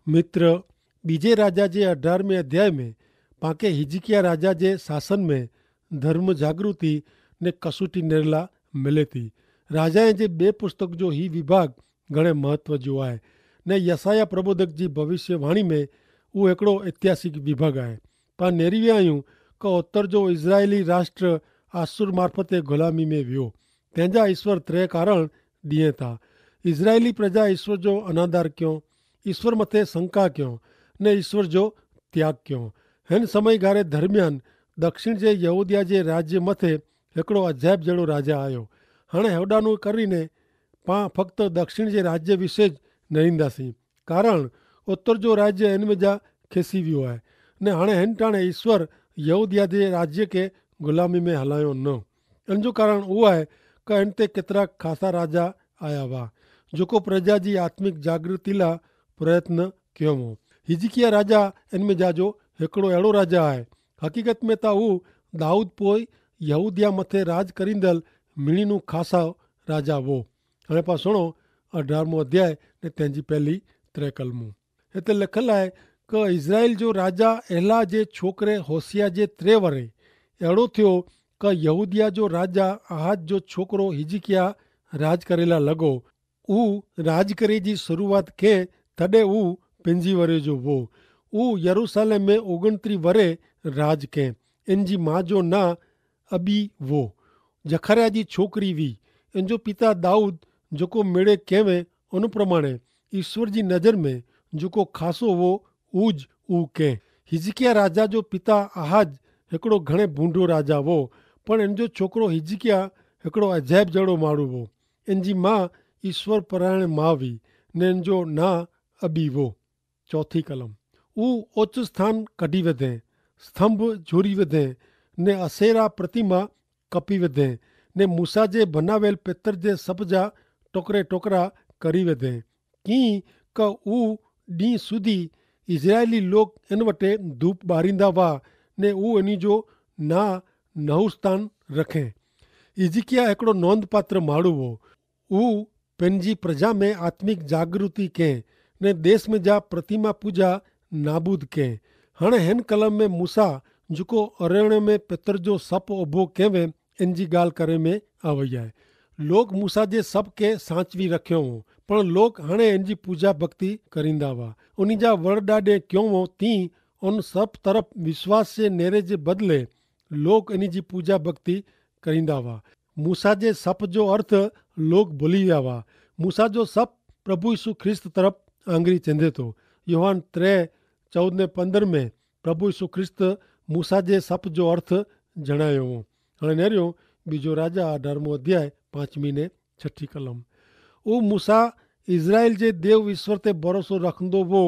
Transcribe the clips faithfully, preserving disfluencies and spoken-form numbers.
મિત્ર, બીજે રાજા જે અઢારમે અધ્યાય મેં પાંકે હિઝકિયા રાજા જે સાસન મેં ધર્મ જાગૃતિ ને કસૂટી નેરલા મિલે થી. રાજાએ જે બે પુસ્તક જો હી વિભાગ ઘણે મહત્વ જો આય, ને યસાયા પ્રબોધક જી ભવિષ્યવાણી મેં ઉહ એકડો ઐતિહાસિક વિભાગ આય. પાં નેરી વ્યા આયું કે ઉત્તર જો ઇઝરાયેલી રાષ્ટ્ર આસુર મારફતે ગુલામી મેં વ્યો. તેનજા ઇશ્વર ત્રે કારણ દિયે થા. ઇઝરાયેલી પ્રજા ઇશ્વર જો અનાદર ક્યો, ઇશ્વર મતે શંકા ક્યો, ને ઇશ્વર જો ત્યાગ ક્યો. હેન સમયગારે ધરમિયાન દક્ષિણ જે યહૂદિયા જે રાજ્ય મતે હેકડો અજાયબ જેડો રાજા આયો. હણે હેવડાનું કરીને પાં ફક્ત દક્ષિણ જે રાજ્ય વિશે જ નરીંદા સી, કારણ ઉત્તર જો રાજ્ય એન મેં જા ખેંસી વ્યો હૈ. ને હણે હેન ટાણે ઇશ્વર યહૂદિયા જે રાજ્ય કે ગુલામી મેં હલાયો ન. એન જો કારણ ઉવા હૈ કે એન તે કેતરા ખાસા રાજા આયા વા, જોકો પ્રજા જી આત્મિક જાગૃતિ લા પ્રયત્ન ક્યો વો. હિઝકિયા રાજા એન મેં જા જો હેકડો એડો રાજા હૈ. હકીકત મેં તા ઉ દાઉદ પોય યહૂદિયા મતે રાજ કરીંદલ મિણીનું ખાસા રાજા વો. હણે પાં સુણો અઢારમો અધ્યાય ને તેની પહેલી ત્રે કલમો. હેતા લખલ આય કે ઇઝરાયેલ જો રાજા એલા જે છોકરે હોસિયા જે ત્રે વરે એડો થયો કે યહૂદિયા જો રાજા આહાજ જો છોકરો હિઝકિયા રાજ કરેલા લગો. ઉ રાજ કરે જી શરૂઆત કે તદે ઉ પેંજી વરે જો વો. ઉ યરૂસાલેમ મેં ઓગણત્રી વરે રાજ કે. એન જી મા જો ના અબી વો, જખાર્યા જી છોકરી વી. એન જો પિતા દાઉદ જોકો મેળે કહેવે અનુ પ્રમાણે ઈસ્વર જી નજર મેં જોકો ખાસો વો ઉજ ઉ કહેં. હિઝકિયા રાજા જો પિતા આહાજ હેકડો ઘણે ભૂંડો રાજા વો, પણ એન જો છોકરો હિઝકિયા હેકડો અજાયબ જેડો માણુ વો. એન જી મા ઈસ્વર પરાયણ મા વી, ને એન જો ના અબી વો. ચોથી કલમ. ઉ ઓચ્છ સ્થાન કઢ઼ી વધે, સ્તંભ જોરી વધે, ને અસેરા પ્રતિમા કપી વધે, ને મૂસા જે ભનાવેલ પેતર જે સપજા ટોકરે ટોકરા કરી વધે. કિંક ઉ દી સુધી ઇઝરાયેલી લોક એન વટે ધૂપ બારીંદા વા, ને ઉ એની જો ના નહુસ્તાન રખે. ઇઝકિયા એકડો નોંધપાત્ર માડૂ વો. ઉ પેનજી પ્રજા મેં આત્મિક જાગૃતિ કહેં, ને દેશ મેં જા પ્રતિમા પૂજા નાબૂદ કહેં. હણે હેન કલમ મેં મૂસા જકો અરેણે મેં પેતર જો સપ ઓભો કહેવે એનજી ગાલ કરે મેં આવય હૈ. લોક મૂસા જે સપ કે સાંચવી રખ્યો વો, પણ લોક હણે એનજી પૂજા ભક્તિ કરીંદા વા. ઉની જા વરડાડે ક્યો વો તી ઉન સપ તરફ વિશ્વાસ જે નેરે જે બદલે લોક એની જી પૂજા ભક્તિ કરીંદા વા. મૂસા જે સપ જો અર્થ લોક ભોલી વ્યા વા. મૂસા જો સપ પ્રભુ ઈસુ ખ્રિસ્ત તરફ આંગરી ચેંધે તો. યોહાન ત્રે ચૌદ ને પંદર મેં પ્રભુ ઈસુ ખ્રિસ્ત મૂસા જે સપ જો અર્થ જણાયો વો. હણે નેર્યો બીજો રાજા અઢારમો અધ્યાય પાંચમી ને છઠી કલમ. ઉ મૂસા ઇઝરાયેલ જે દેવ ઈસ્વર તે ભરોસો રાખંદો વો,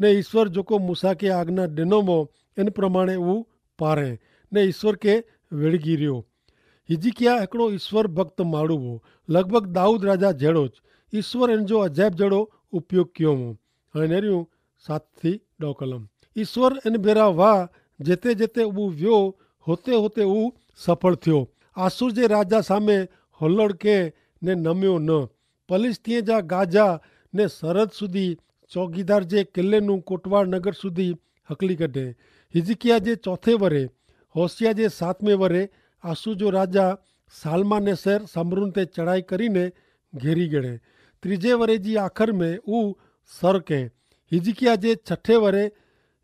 ને ઈસ્વર જોકો મૂસા કે આજ્ઞા દેનો વો એન પ્રમાણે ઉ પારે ને ઈસ્વર કે વેડગી રહ્યો. હિઝકિયા એકડો ઈસ્વર ભક્ત માડૂ વો, લગભગ દાઉદ રાજા જેડો જ. ઈસ્વર એન જો અજાયબ જેડો ઉપયોગ કિયો વો. હણે નેર્યું સાત થી દો કલમ. ઈસ્વર એન ભેરા વાહ જેતે જેતે ઉ વ્યો હોતે હોતે ઉ સફળ થયો. આસુર જે રાજા સામે હોલડ કે ને નમ્યો ન. પલિસ્તિયે જા ગાજા ને સરહદ સુધી ચોગીદાર જે કિલ્લે નું કોટવાડ નગર સુધી હકલી કઢે. હિઝકિયા જે ચોથે વરે હોસિયા જે સાતમે વરે આસુ જો રાજા સાલમાનેસર સમરૂન તે ચડાઈ કરીને ઘેરી ગણે. ત્રીજે વરે જી આખર મેં ઉ સર કે. હિઝકિયા જે છઠે વરે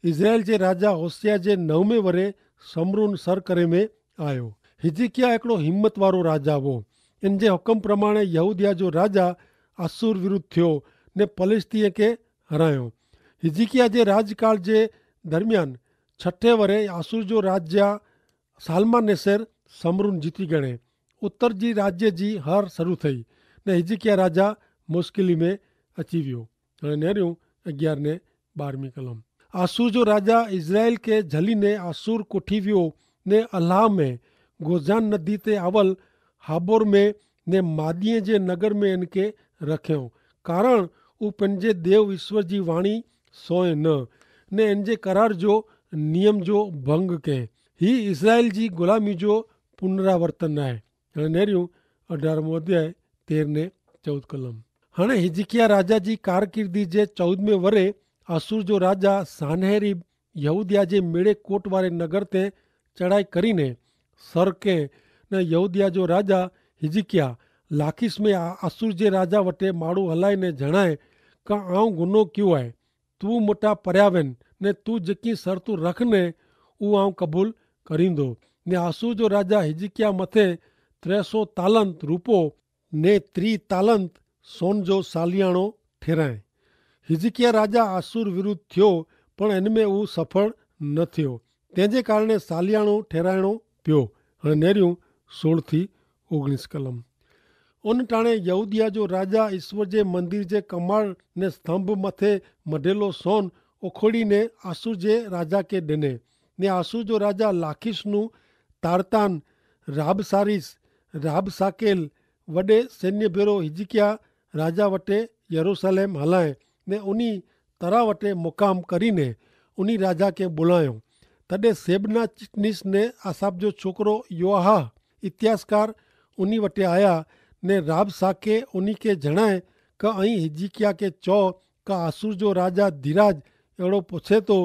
ઇઝરાયેલ જે રાજા હોસિયા જે નવમે વરે સમરૂન સર કરે મેં આયો. હિઝકિયા એકડો હિંમત વારો રાજા વો. એન જે હુકમ પ્રમાણે યહૂદિયા જો રાજા આસુર વિરુદ્ધ થયો ને પલિસ્તિયે કે હરાયો. હિઝકિયા જે રાજકાળ જે દરમિયાન છઠે વરે આસુર જો રાજ્યા સાલમાનેસર સમરૂન જીતી ગણે. ઉત્તર જી રાજ્ય જી હર શરૂ થઈ ને હિઝકિયા રાજા મુશ્કેલી મેં અચીવ્યો. અને નેર્યું અગિયાર ને બારમી કલમ. આસુર જો રાજા ઇઝરાયેલ કે જલી ને આસુર કોઠી વ્યો ને અલ્લાહ મેં ગોજાન નદી તે આવલ હાબોર મેં ને માદિયે જે નગર મેં એનકે રખ્યો, કારણ ઉપને જે દેવ ઈસ્વર જી વાણી સોય ન ને એન જે કરાર જો નિયમ જો ભંગ કહેં. હી ઇઝરાયેલ જી ગુલામી જો પુનરાવર્તન નાય. અને નેર્યું અઢારમો અધ્યાય તેર ને ચૌદ કલમ. હણે હિઝકિયા રાજા જી કારકિર્દી જે ચૌદમે વરે આસુર જો રાજા સાનેહરીબ યહૂદિયા જે મેળે કોટ વારે નગર તે ચડાઈ કરીને સરકે, ને યહૂદિયા જો રાજા હિજકિયા લાખીસ મેં આસુર જે રાજા વટે માડૂ હલાઈ ને જણાય, કા આઉં ગુનો ક્યુ આય? તું મોટા પર્યાવેન, ને તું જેકી સરતું રખને ઉં આઉં કબૂલ કરીંદો. ને આસુર જો રાજા હિજકિયા મતે ત્રે સો તાલંત રૂપો ને ત્રી તાલંત સોન જો સાલિયાણો ઠેરાય. હિજકિયા રાજા આસુર વિરુદ્ધ થ્યો, પણ એન મેં ઉં સફળ ન થ્યો. તેજે કારણે સાલિયાણો ઠેરાયણો પ્યો. અને નેર્યું સોળ થી ઓગણીસ કલમ. ઉન ટાણે યહૂદિયા જો રાજા ઈસ્વર જે મંદિર જે કમાડ ને સ્તંભ મતે મઢેલો સોન ઓખોડી ને આસુર જે રાજા કે ડેને. ને આસુર જો રાજા લાખીસ નું તારતાન રાબસારીસ રાબસાકેલ વડે સૈન્ય ભેરો હિજકિયા રાજા વટે યરુસાલેમ હલાએ, ને ઉની તરા વટે મુકામ કરીને ઉની રાજા કે બોલાયો. તદે સેબના ચિટનીસ ને આસાબ જો છોકરો યોઆહ ઇતિહાસકાર ઉની વટે આયા, ને રાબસાકે ઉની કે જણાએ કે અહીં હિજકિયા કે ચો કે આસુર જો રાજા ધીરાજ એડો પોછે તો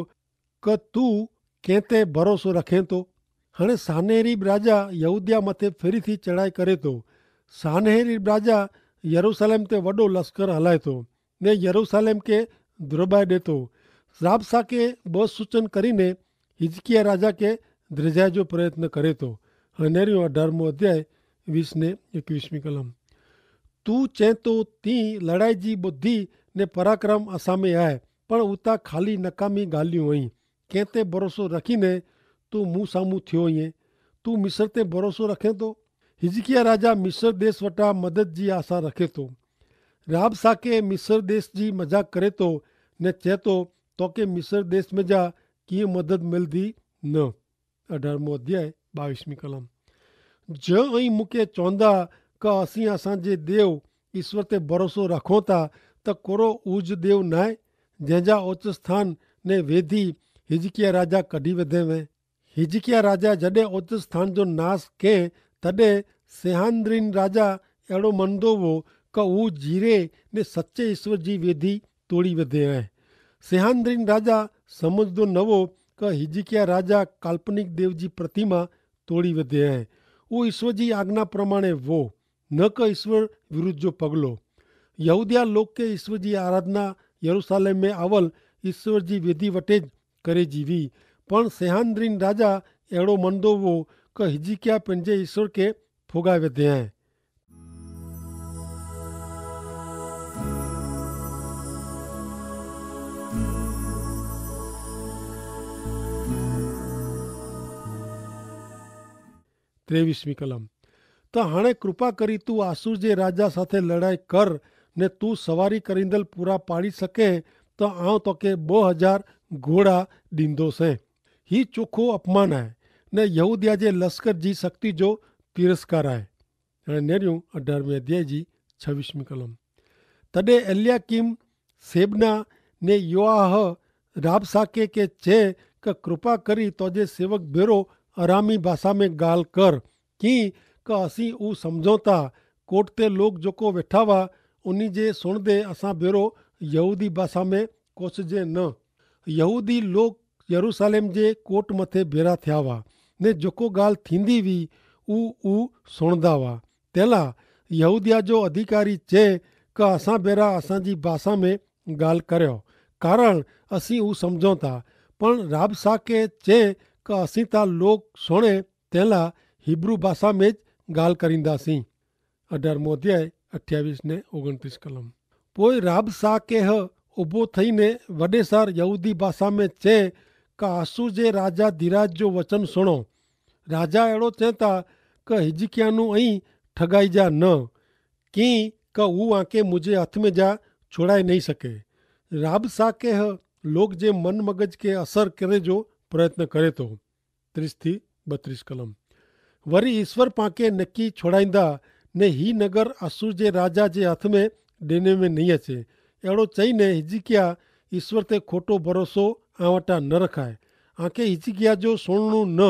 કે તું કેંતે ભરોસો રખેં તો? હણે સાનેરીબ રાજા યહૂદિયા મતે ફેરી થી ચડાઈ કરે તો. સાનેરીબ રાજા યરૂસાલેમ તે વડો લશ્કર હલાય તો, ને યરૂસાલેમ કે દ્રબાઈ દેતો. રાબસાકે બસ સૂચન કરીને હિજકિયા રાજા કે દ્રજાય જો પ્રયત્ન કરે તો. હણે નેર્યું અઢારમો અધ્યાય વીસ ને એકવીસમી કલમ. તું ચેંતો તી લડાઈ જી બુદ્ધિ ને પરાક્રમ અસામે આય, પણ ઉતા ખાલી નકામી ગાલિયું અહીં. કેંતે ભરોસો રખીને તું મુસામુ થ્યો અહીં? તું મિસર તે ભરોસો રખેં તો? હિજકિયા રાજા મિસર દેશ વટા મદદ જી આશા રખે તો. રાબસાકે મિસર દેશ જી મજાક કરે તો ને ચેતો, તો કે મિસર દેશ મેં જા કિંય મદદ મેલદી ન. અઢારમો અધ્યાય બાવીસમી કલમ. જો અહીં મુકે ચોંદા કે અસી અસાં જે દેવ ઈસ્વર તે ભરોસો રાખો તા, તો કોરો ઉજ દેવ નાય જેંજા ઓચ્છ સ્થાન ને વેધી હિજકિયા રાજા કઢ઼ી વધે વે? હિજકિયા રાજા જડે ઓચ્છ સ્થાન જો નાસ કે તદે સેહાન્દ્રીન રાજા એડો મન દોવો કે ઉજ જીરે ને સચ્ચે ઈસ્વર જી વેધી તોડી વધે હૈ. સેહાન્દ્રીન રાજા સમઝદો નવો કે હિજકિયા રાજા કાલ્પનિક દેવ જી પ્રતિમા તોડી વધે હૈ. ઉહ ઈસ્વર જી આજ્ઞા પ્રમાણે વો ન કે ઈસ્વર વિરુદ્ધ જો પગલો. યહૂદિયા લોક કે ઈસ્વર જી આરાધના યરૂસાલેમ મેં આવલ ઈસ્વર જી વેધી વટે જ કરે જીવી. પણ સેહાન્દ્રીન રાજા એડો મન દોવો કે હિજકિયા પેનજે ઈસ્વર કે ફોગાવે ધ્યાંય. ત્રેવીસમી કલમ. તો હણે કૃપા કરી તું આસુર જે રાજા સાથે લડાઈ કર, ને તું સવારી કરીંદલ પૂરા પાડી શકે, તો આવ તો કે બો હજાર ઘોડા દીંદો સે. હી ચોખો અપમાન આય, ને યહૂદિયા જે લશ્કર જી શક્તિ જો તિરસ્કાર આય. અને નેર્યું અઢારમી અધ્યાય જી છવીસમી કલમ. તદે એલિયાકીમ, સેબના, ને યોઆહ રાબસાકે કે ચે, કે કૃપા કરી તોજે સેવક ભેરો અરામી ભાષા મેં ગાલ કર, કિંકે અસી ઉસમઝોતા કોટ તે લોક જોકો વેઠાવા ઉની જે સુણદે અસા ભેરો યહૂદી ભાષા મેં કોછજે ન. યહૂદી લોક યરૂસાલેમ જે કોટ મતે ભેરા થ્યાવા, ને જોકો ગાલ થીંદી વી ઉ ઉસુણદા વા. તેલા યહૂદિયા જો અધિકારી ચે, કે અસા ભેરા અસાજી ભાષા મેં ગાલ કર્યો, કારણ અસી ઉસમઝોતા. પણ રાબસાકે ચે, કે અસી તા લોક સુણે તેલા હિબ્રૂ ભાષા મેં જ ગાલ કરીંદા સી. અઢારમો અધ્યાય અઠ્યાવીસ ને ઓગણત્રીસ કલમ. પોય રાબસાકે હ ઉભો થઈને વડેસાર યહૂદી ભાષા મેં ચે, કે આસુ જે રાજા ધીરાજ જો વચન સુણો. રાજા એડો ચેતા, કે હિજકિયાનું અહીં ઠગાઈ જા ન, કિંકે ઉ આંકે મુઝે હાથ મેં જા છોડાઈ નહીં શકે. રાબસાકે હ લોક જે મન મગજ કે અસર કરે જો પ્રયત્ન કરે તો. ત્રીસ થી બત્રીસ કલમ. વરી ઈસ્વર પાંકે નક્કી છોડાઈંદા, ને હી નગર આસુર જે રાજા જે હાથ મેં ડેને મેં નહીં હશે. એડો ચઈને હિજકિયા ઈસ્વર તે ખોટો ભરોસો આવાટા ન રખાય. આંકે હિજકિયા જો સુણનું ન,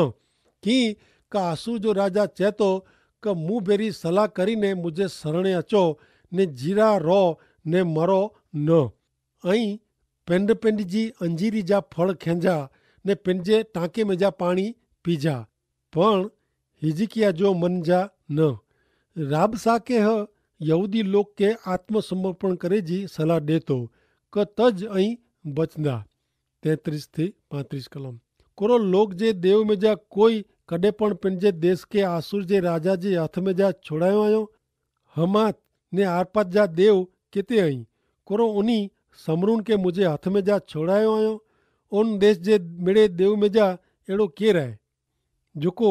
કિંકે આસુર જો રાજા ચેતો, કે મુભેરી સલાહ કરીને મુઝે સરણે અચો, ને જીરા રો ને મરો ન. અહીં પેંડ પેંડ જી અંજીરી જા ફળ ખેંજા, ને પેંડ જે ટાંકે મેં જા પાણી પીજા. પણ હિઝિકિયા જો મન જા ન. રાબસાકે હ યહૂદી લોક કે આત્મસમર્પણ કરે જી સલાહ દેતો, કે તજ અહીં બચદા. તેત્રીસ થી પાંત્રીસ કલમ. કોરો લોક જે દેવ મેં જા કોઈ કદે પણ પેંડ જે દેશ કે આસુર જે રાજા જે હાથ મેં જા છોડાયો આયો? હમાત ને આર્પાદ જા દેવ કેતે અહીં? કોરો ઉની સમરૂન કે મુઝે હાથ મેં જા છોડાયો આયો? ઉન દેશ જે મેડે દેવ મેં જા એડો કેર આય? જોકો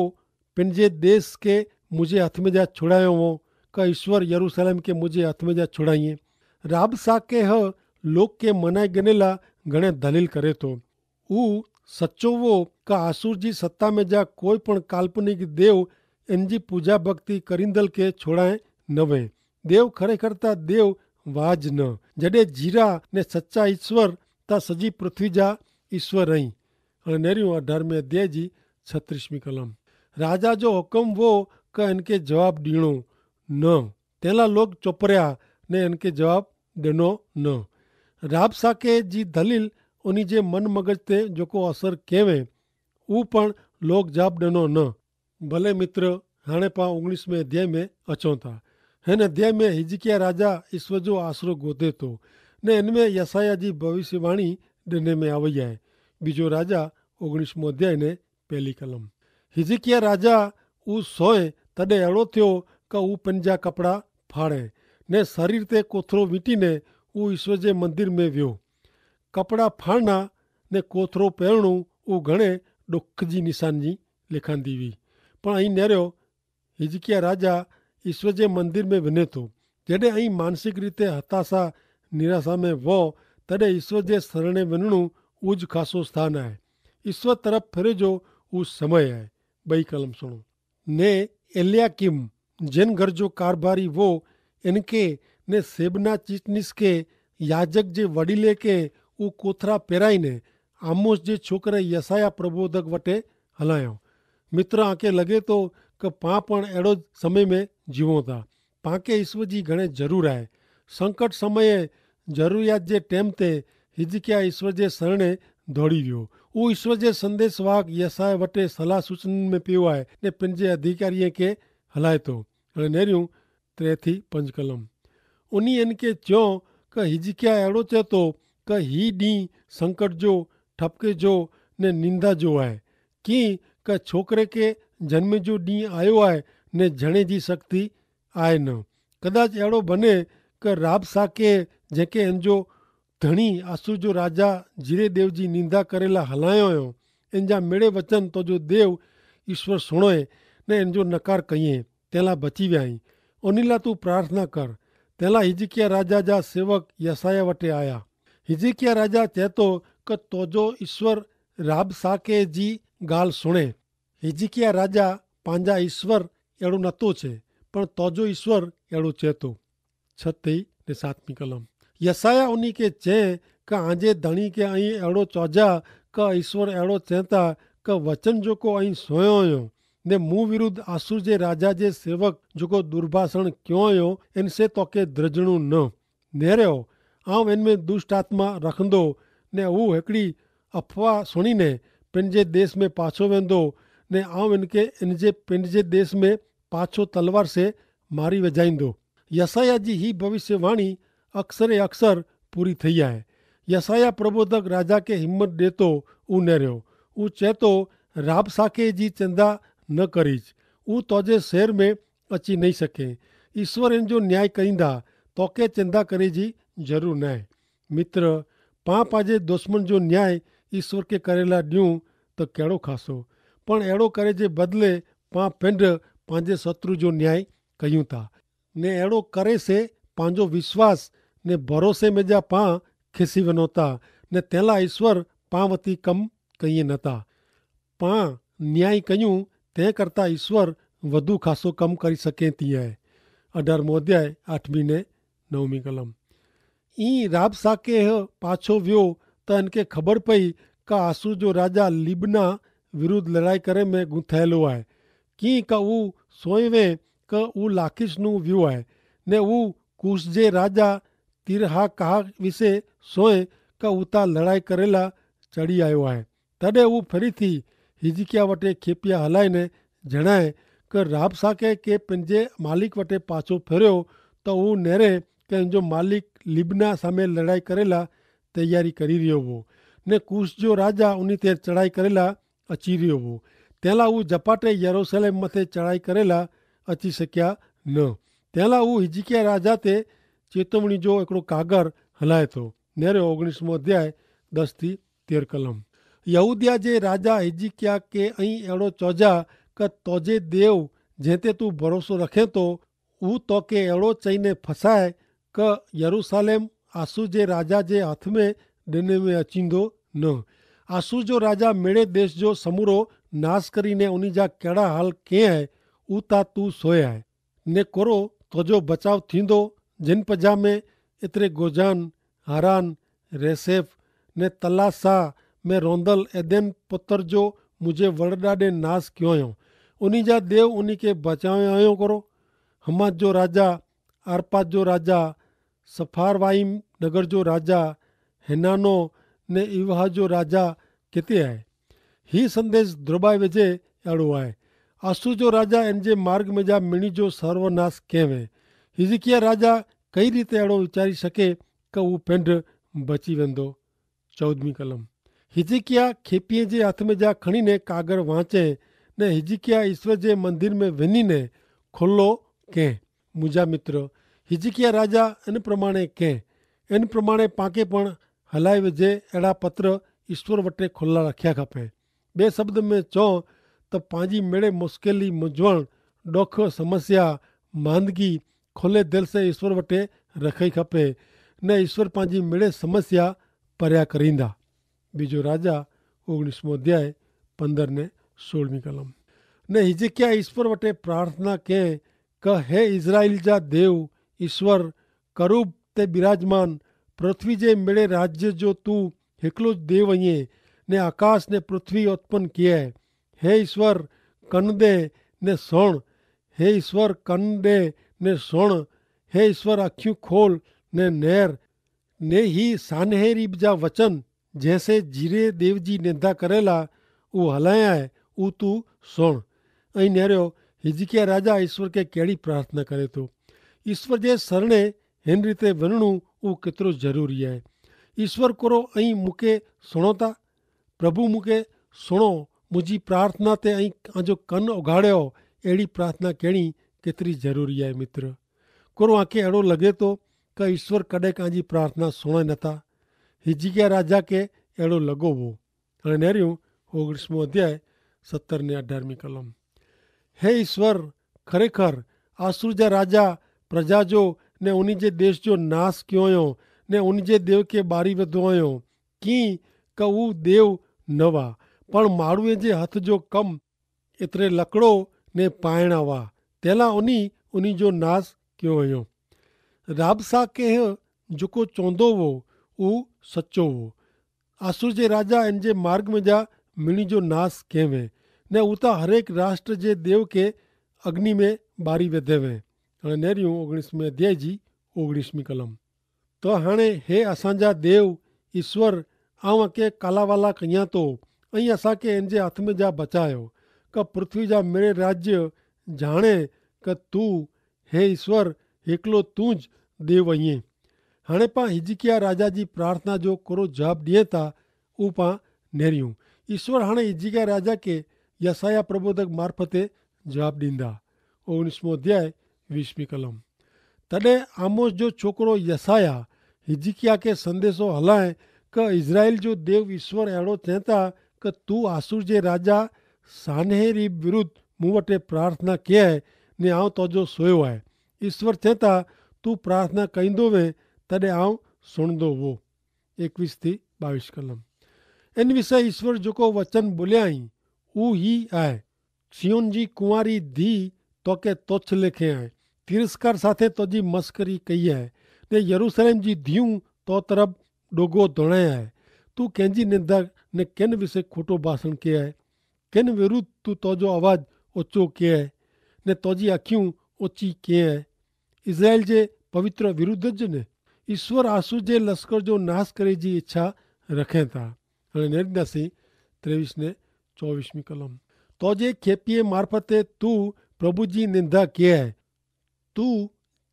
પેનજે દેશ કે મુઝે હાથ મેં જા છોડાયો હો? કા ઈશ્વર યરૂસલેમ કે મુઝે હાથ મેં જા છોડાઈએ? રાબસાકે હ લોક કે મનાઈ ગનેલા ઘણે ધલીલ કરે તો. ઉ સચો વો કા આસુર જી સત્તા મેં જા કોઈ પણ કાલ્પનિક દેવ એનજી પૂજા ભક્તિ કરીંદલ કે છોડાએ નવે. દેવ ખરેખર તા દેવ વાજ ન. જડે જીરા ને સચ્ચા ઈશ્વર તા સજી પૃથ્વી જા ઈશ્વર અહીં. અને નેર્યું અઢારમે અધ્યાય જી છત્રીસમી કલમ. રાજા જો હુકમ વો કે એનકે જવાબ દીણો ન. તેલા લોગ ચોપર્યા ને એનકે જવાબ દેનો ન. રાબસાકે જી ધલીલ ઉની જે મન મગજ તે જોકો અસર કહેવે, ઉ પણ લોગ જવાબ દેનો ન. ભલે મિત્ર, હાણે પા ઓગણીસમે અધ્યાય મેં અચોતા. હેન અધ્યાય મેં હિજકિયા રાજા ઈસ્વર જો આશરો ગોધે તો, ને એન મેં યસાયા જી ભવિષ્યવાણી દેને મેં આવયા હૈ. બીજો રાજા ઓગણીસમો અધ્યાય ને પહેલી કલમ. હિજકિયા રાજા ઉસ સોય તદે એડો થ્યો કે ઉપને જા કપડા ફાડે ને શરીર તે કોથરો વીંટી ને ઉસ ઈસ્વર જે મંદિર મેં વ્યો. કપડા ફાડના ને કોથરો પહેરણું ઉં ઘણે દુખ જી નિશાન જી લેખાન દીવી. પણ અહીં નેરો હિજકિયા રાજા ઈસ્વર જે મંદિર મેં વિને તો. જેડે અહીં માનસિક રીતે હતાશા નિરાશા મેં વો, તદે ઈસ્વર જે સરણે વિનણું ઉજ ખાસો સ્થાન આય. ઈસ્વર તરફ ફેરે જો ઉજ સમય આય. બઈ કલમ સુણો. ને એલિયાકિમ જેન ઘર જો કારભારી વો એનકે ને સેબના ચીચનીસ કે યાજક જે વડીલે કે ઉં કોથરા પેરાઈ ને આમોસ જે છોકરે યસાયા પ્રબોધક વટે હલાયો. મિત્ર આંકે લગે તો કે પાં પણ એડો જ સમય મેં જીવો તા. પાંકે ઈસ્વર જી ઘણે જરૂર આય. સંકટ સમયે જરૂરિયાત જે ટેમ તે હિજકિયા ઈસ્વર જે સરણે ધોડી વ્યો. ઉં ઈસ્વર જે સંદેસવાગ યસાયા વટે સલાહ સૂચન મેં પીવાય ને પેનજે અધિકારીએ કે હલાયતો. અને નેર્યું ત્રે થી પંજ કલમ. ઉની એન કે ચ્યો કે હિજકિયા એડો ચેતો કે હી દી સંકટ જો ઠપકે જો ને નિંદા જો આય. કિ કે છોકરે કે જન્મે જો દી આયો આય ને જણે જી શક્તિ આય ન. કદાચ એડો બને કે રાબસાકે જેકે એન જો ધણી આસુ જો રાજા જીરે દેવ જી નિંદા કરેલા હલાયો યો એન જા મેળે વચન તો જો દેવ ઈસ્વર સુણોય ને એન જો નકાર કહિએ તેલા બચી વ્યાઈ. ઓનીલા તું પ્રાર્થના કર. તેલા હિજકિયા રાજા જા સેવક યસાયા વટે આયા. હિજકિયા રાજા ચેતો કે તોજો ઈસ્વર રાબસાકે જી ગાલ સુણે. હિજકિયા રાજા પાંજા ઈસ્વર એડો નતો છે, પણ તોજો ઈસ્વર એડો ચેતો. છતી ને સાતમી કલમ. યસાયા ઉની કે ચે કે આજે ધણી કે અહીં એડો ચોજા કે ઈસ્વર એડો ચેતા કે વચન જોકો અહીં સોયો યો ને મું વિરુદ્ધ આસુર જે રાજા જે સેવક જોકો દુર્ભાષણ ક્યો યો એન સે તોકે દ્રજણું ન. નેરેઓ આવ એન મેં દુષ્ટાત્મા રખંદો ને ઉં હેકડી અફવા સુણીને પેનજે દેશ મેં પાછો વેંદો ને આવ એન કે એન જે પેનજે દેશ મેં પાછો તલવાર સે મારી વજાઈંદો. યસાયા જી હી ભવિષ્યવાણી અક્ષરે અક્ષર પૂરી થઈ આય. યસાયા પ્રબોધક રાજા કે હિંમત દેતો ઉનેર્યો. ઉં ચેતો રાબસાકે જી ચેંદા ન કરીજ. ઉં તોજે શહેર મેં અચી નહીં શકે. ઈસ્વર એન જો ન્યાય કરીંદા. તોકે ચેંદા કરે જી જરૂર નાય. મિત્ર, પાં પાંજે દુશ્મન જો ન્યાય ઈસ્વર કે કરેલા ડ્યું તો કેડો ખાસો? પણ એડો કરે જે બદલે પાં પેંડ પાંજે શત્રુ જો ન્યાય કહ્યું તા. ને એડો કરે સે પાંજો વિશ્વાસ ને ભરોસે મેં જા પાં ખેસી વનોતા ને તેલા ઈસ્વર પાં વતી કમ કહિયે નતા. પાં ન્યાય કહ્યું તે કરતા ઈસ્વર વધુ ખાસો કમ કરી શકે તી હૈ. અઢારમો અધ્યાય આઠમી ને નવમી કલમ. ઈ રાબસાકે પાછો વ્યો તો એનકે ખબર પઈ કા આસુ જો રાજા લિબના વિરુદ્ધ લડાઈ કરે મેં ગુંથાયેલો આય. કિંક ઉં સોયવે કે ઉં લાખીસ નું વ્યૂહ આય ને ઉં કુશ જે રાજા તિરહાકાહ વિશે સોય કે ઉતા લડાઈ કરેલા ચડી આયો આય. તદે ઉં ફેરી થી હિઝકિયા વટે ખેપિયા હલાઈ ને જણાય કે રાબસાકે કે પંજે માલિક વટે પાછો ફેર્યો, તો ઉં નેરે કે જો માલિક લિબના સામે લડાઈ કરેલા તૈયારી કરી રહ્યો વો, ને કુશ જો રાજા ઉની તે ચડાઈ કરેલા અચી રહ્યો વો. તેલા ઉં જપાટે યરુસલેમ મતે ચડાઈ કરેલા અચી શક્યા ન. તેલા ઉં હિઝકિયા રાજા તે ચેતવણી જો એકડો કાગર હલાય તો. નેરે ઓગણીસમો અધ્યાય દસ થી તેર કલમ. યહૂદિયા જે રાજા હિઝકિયા કે અહીં એડો ચોજા કે તોજે દેવ જેતે તું ભરોસો રખે તો ઉહ તો કે એડો ચઈને ફસાય કે યરૂસાલેમ આસુ જે રાજા જે હાથ મેં ડેને મેં અચીંદો ન. આસુ જો રાજા મેળે દેશ જો સમૂરો નાસ કરીને ઉની જા કેડા હાલ કેહ હૈ ઉતા તું સોય હૈ. ને કોરો તોજો બચાવ થીંદો જેન પજા મેં એતરે ગોજાન, હારાન, રેસેફ ને તલાસા મેં રોંદલ એદેન પતર જો મુઝે વરડાડે નાસ ક્યોંયો. ઉની જા દેવ ઉની કે બચાવ્યો આયો કરો. હમાજ જો રાજા, આર્પાદ જો રાજા, સફારવાઈમ નગર જો રાજા, હેનાનો ને ઇવહા જો રાજા કેતે આય? હી સંદેશ દ્રોબાઈ વેજે એડો આય. આસુ જો રાજા એન જે માર્ગ મેં જા મિણી જો સર્વનાશ કહેવે. હિઝકિયા રાજા કઈ રીતે એડો વિચારી શકે કે ઉપેંડ બચી વેંદો? ચૌદમી કલમ. હિઝકિયા ખેપિયે જે હાથ મેં જા ખણીને કાગર વાંચે ને હિઝકિયા ઈસ્વર જે મંદિર મેં વેનીને ખોલ્લો કેહ. મુજા મિત્ર, હિઝકિયા રાજા એન પ્રમાણે કેહ એન પ્રમાણે પાંકે પણ હલાઈ વેજે એડા પત્ર ઈસ્વર વટે ખોલ્લા રાખ્યા ખપે. બે શબ્દ મેં ચો તો પાંજી મેળે મુશ્કેલી મુજવણ, ડોખ, સમસ્યા, માંદગી ખોલે દેલ સે ઈસ્વર વટે રખાઈ ખપે. ને ઈસ્વર પાંજી મેળે સમસ્યા પર્યા કરીંદા. બીજો રાજા ઓગણીસમો અધ્યાય પંદર ને સોળમી કલમ. ને હિઝકિયા ઈસ્વર વટે પ્રાર્થના કે કે હે ઇઝરાઇલ જા દેવ ઈસ્વર, કરૂબ તે બિરાજમાન પૃથ્વી જે મેળે રાજ્ય જો તું હેકલો જ દેવ અઇયે ને આકાશ ને પૃથ્વી ઉત્પન કિયા હૈ. હે ઈસ્વર, કન દે ને સોણ. હે ઈસ્વર, કન દે ને સોણ. હે ઈસ્વર, અખ્યું ખોલ ને નેર. ને હી સાનહેરીબ જા વચન જેસે જીરે દેવ જી નેંધા કરેલા ઉહ હલાયા હૈ ઉહ તું સોણ. અહીં નેર્યો હિઝકિયા રાજા ઈસ્વર કે કેડી પ્રાર્થના કરે તો? ઈસ્વર જે સરણે હેન રીતે વનણું ઉહ કેતરો જરૂરી હૈ? ઈસ્વર કોરો અહીં મુકે સુણોતા? પ્રભુ મુકે સુણો, મુઝે પ્રાર્થના તે અહીં આજો કન ઉગાડ્યો. એડી પ્રાર્થના કેણી કેતરી જરૂરી હૈ મિત્ર? કોરો આંખે એડો લગે તો કે ઈસ્વર કડ઼ે કાંજી પ્રાર્થના સુણે નતા? હિઝકિયા રાજા કે એડો લગો વો. અને નેર્યું ઓગણીસમો અધ્યાય સત્તર ને અઢારમી કલમ. હે ઈસ્વર, ખરેખર આસુર જા રાજા પ્રજા જો ને ઉની જે દેશ જો નાસ ક્યોંયો ને ઉની જે દેવ કે બારી વધવાયો. કિંક ઉં દેવ નવા પણ માણૂએ જે હથ જો કમ એતરે લકડો ને પાયણા વા તેલા ઉની ઉની જો નાસ ક્યો વયો. રાબસા કેહ જોકો ચોંદો વો ઉહ સચો વો. આસુર જે રાજા એન જે માર્ગ મેં જા મિણી જો નાસ કહેવે ને ઉતા હરેક રાષ્ટ્ર જે દેવ કે અગ્નિ મેં બારી વેધેવે. અને નેર્યું ઓગણીસમે અધ્યાય જી ઓગણીસમી કલમ. તો હણે હે અસાંજા દેવ ઈસ્વર, આવ કે કાલાવાલા કહિયા તો અહીં અસાંકે એન જે હાથ મેં જા બચાયો કે પૃથ્વી જા મેળે રાજ્ય જાણે કે તું હે ઈસ્વર હેકલો તું જ દેવ અહિયે. હણે પા હિઝકિયા રાજા જી પ્રાર્થના જો કોરો જવાબ દિયે તા ઉપા નેર્યું. ઈસ્વર હણે હિઝકિયા રાજા કે યસાયા પ્રબોધક મારફતે જવાબ દીંદા. ઓગણીસમો અધ્યાય વીસમી કલમ. તદે આમોસ જો છોકરો યસાયા હિઝકિયા કે સંદેસો હલાએ કે ઇઝરાઇલ જો દેવ ઇશ્વર એડો ચેતા કે તું આસુર જે રાજા સાનેહરીબ વિરુદ્ધ મુવટે પ્રાર્થના કહેય ને આવ તોજો સોયો આય. ઇશ્વર ચેતા તું પ્રાર્થના કઈંદો વે તદે આવ સુણદો વો. એકવીસ થી બાવીસ કલમ. એન વિષય ઇશ્વર જોકો વચન બોલ્યા હી ઉ હી આય. સિયોન જી કુંવારી ધી તોકે તોછ લેખે આય. તિરસ્કાર સાથે તોજી મસ્કરી કઈ આય. ને યરૂસલેમ જી ધીયું તો તરફ ડોગો ધોણાય આય. તું કેંજી નિંદા ને કેન વિશે ખોટો ભાષણ કે આય? કેન વિરુદ્ધ તું તોજો અવાજ ઓચો કે આય? ને તોજી આંખ્યું ઓચી કે આય? ઇઝરાયેલ જે પવિત્ર વિરુદ્ધ જ ને ઈસ્વર આસુ જે લશ્કર જો નાસ કરે જી ઇચ્છા રખે થા. અને નેરી દાસી ત્રેવીસ ને ચોવીસ મી કલમ. તો જે ખેપીએ મારફતે તું પ્રભુ જી નિંદા કે હૈ. તું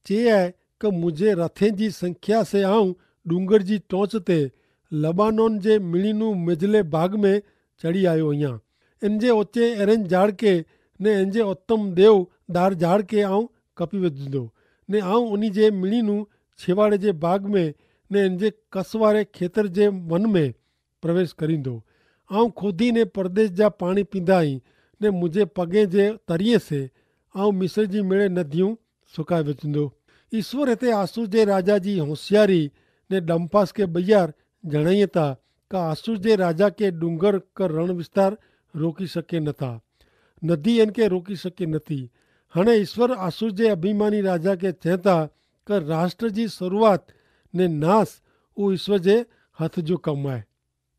ચે હૈ કે મુઝે રથે જી સંખ્યા સે આઉં ડુંગર જી ટોંચ તે લબાનોન જે મિણીનું મેજલે ભાગ મેં ચડી આયો અહિયા. એન જે ઓચે એરેન જાડકે ને એન જે ઉત્તમ દેવ દાર જાડકે આઉં કપી વધીંદો. ને આઉં ઉની જે મિણીનું છેવાડે જે ભાગ મેં ને એન જે કસવારે ખેતર જે વન મેં પ્રવેશ કરીંદો. આઉં ખોદી ને પરદેશ જા પાણી પીંદા હી ને મુઝે પગે જે તરિયે સે આઉં મિસર જી મેળે નદિયું સુકાઈ વચીંદો. ઈસ્વર હેતા આસુર જે રાજા જી હોસિયારી ને ડંપાસ કે બૈયાર જણાઈ થા કા આસુર જે રાજા કે ડુંગર કર રણ વિસ્તાર રોકી શકે નથા. નદી એન કે રોકી શકે નથી. હણે ઈસ્વર આસુર જે અભિમાની રાજા કે ચેતા કર રાષ્ટ્ર જી શરૂઆત ને નાસ ઉ ઈસ્વર જે હથ જો કમાય.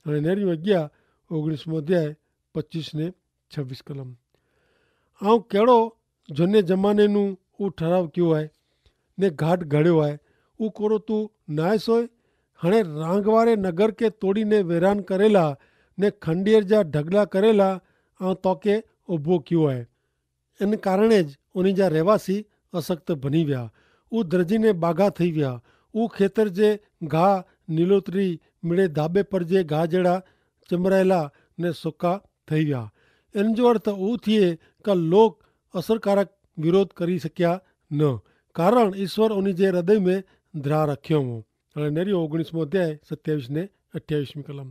અને નેરી અગિયા ઓગણીસ મોં અધ્યાય પચ્ચીસ ને છવીસ કલમ. આઉં કેડો જોને જમાને નું ઉં ઠરાવ ક્યો આય ને ઘાટ ઘડ્યો આય. ઉં કોરો તું નાય સોય. હણે રાંગવારે નગર કે તોડી ને વેરાન કરેલા ને ખંડિયર જા ઢગલા કરેલા આઉં તોકે ઉભો ક્યો આય. એન કારણે જ ઉની જા રહેવાસી અસક્ત ભની વ્યા. ઉં દ્રજીને બાગા થઈ વ્યા. ઉં ખેતર જે ઘા નીલોતરી મિડે ધાબે પર જે ઘા જેડા ચમરાયેલા ને સોકા થઈ વ્યા. એન જો અર્થ ઉં થિયે કા લોક અસરકારક વિરોધ કરી શક્યા ન, કારણ ઈસ્વર ઉની જે હૃદય મેં ધ્રા રખ્યો હો. અને નેરી ઓગણીસ મોં અધ્યાય સત્યાવીસ ને અઠ્યાવીસ મી કલમ.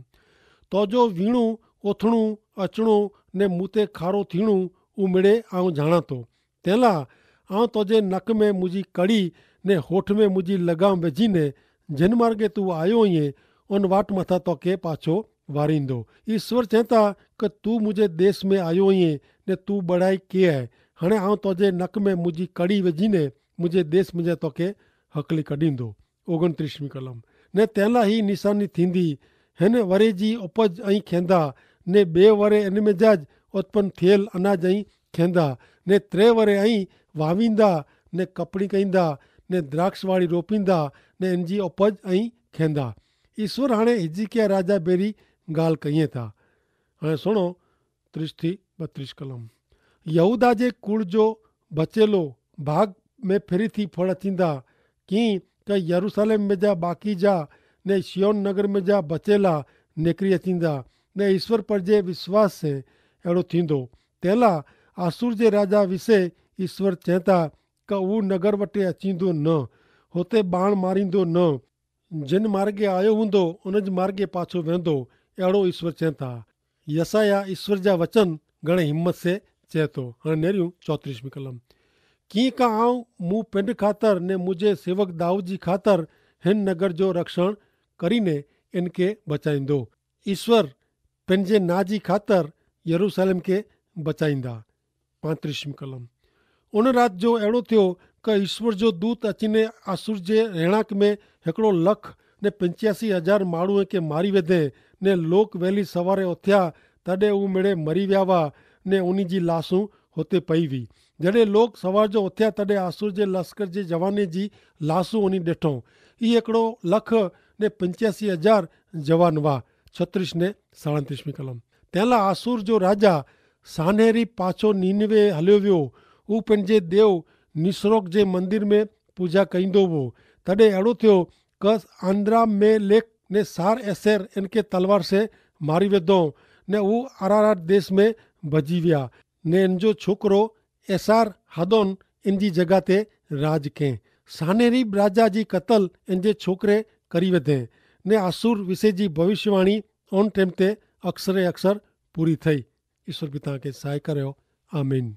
તો જો વીણું ઓથણું અચણું ને મુતે ખારો થીણું ઉમેડે આઉં જાણાતો. તેલા આઉં તોજે નક મેં મુજી કડી ને હોઠ મેં મુજી લગામ વેજી ને જેન માર્ગે તું આયો હોઈએ ઓન વાટ માથા તોકે પાછો વારીંદો. ઈસ્વર ચેતા કે તું મુજે દેશ મેં આયો હોઈએ ને તું બડાઈ કે હૈ. હણે આઉં તોજે નક મેં મુજી કડી વેજી ને મુજે દેશ મુજે તોકે હકલી કડીંદો. ઓગણત્રીસ મી કલમ. ને તેલા હી નિશાની થીંદી, હેન વરે જી ઉપજ અહીં ખેંદા, ને બે વરે એન મેં જા જ ઉત્પન થિયેલ અનાજ અહીં ખેંદા, ને ત્રે વરે અહીં વાવીંદા ને કપણી કહીંદા ને દ્રાક્ષવાળી રોપીંદા ને એન જી ઉપજ અહીં ખેંદા. ઈસ્વર હાણે હિઝિકિયા રાજા ભેરી ગાલ કહિયે થા. હાણે સુણો ત્રીસ થી બત્રીસ કલમ. યહૂદા જે કુળ જો બચેલો ભાગ મેં ફેરી થી ફળ અચીંદા, કિંક યરૂસલેમ મેં જા બાકી જા ને સિયોન નગર મેં જા બચેલા નેકરી અચીંદા. ને ઈસ્વર પર જે વિશ્વાસ સે એડો થીંદો. તેલા આસુર જે રાજા વિશે ઈસ્વર ચેતા કે ઉં નગર વટે અચીંદો ન, હોતે બાણ મારીંદો ન, જેન માર્ગે આયો હુંદો ઉન જ માર્ગે પાછો વેંદો. એડો ઈસ્વર ચેતા. યસાયાહ ઈસ્વર જા વચન ઘણે હિંમત સે ચેતો. હણે નેર્યું ચોત્રીસ મી કલમ. કિંકા આઉં મું પેંડ ખાતર ને મુઝે સેવક દાઉદ જી ખાતર હેન નગર જો રક્ષણ કરીને એનકે બચાઈંદો. ઈસ્વર પેનજે ના જી ખાતર યરૂસલેમ કે બચાઈંદા. પાંત્રીસ મી કલમ. ઉન રાત જો એડો થ્યો કે ઈસ્વર જો દૂત અચીને આસુર જે રહેણાંક મેં હેકડો લખ ને પંચ્યાસી હજાર માણૂ કે મારી વેધે, ને લોક વહેલી સવારે ઓથ્યા તદે ઉમેડે મરી વ્યાવા ને ઉની જી લાસુ હોતે પઈ વી. જડે લોક સવાર જો ઓથ્યા તદે આસુર જે લશ્કર જે જવાને જી લાસુ ઉની દેઠો. ઈ હેકડો લખ ને પંચ્યાસી હજાર જવાન વા. છત્રીસ ને સાડત્રીસ મી કલમ. તેલા આસુર જો રાજા સાનેરી પાછો નીનવે હલ્યો વ્યો. ઉપને જે દેવ નિસરોક જે મંદિર મેં પૂજા કઈંદો વો. તદે એડો થ્યો કસ આંદ્રા મેં લેખ ને સાર એસેર એનકે તલવાર સે મારી વેધો, ને ઉં આરારાટ દેશ મેં ભજી વ્યા. ને એનજો છોકરો એસાર હાદોન એનજી જગા તે રાજ કેહ. સાનેરી રાજા જી કતલ એનજે છોકરે કરી વેધે. ને આસુર વિશે જી ભવિષ્યવાણી ઓન ટેમ તે અક્ષરે અક્ષર પૂરી થઈ. ઈસર પિતા કે સહાય કર્યો. આમીન.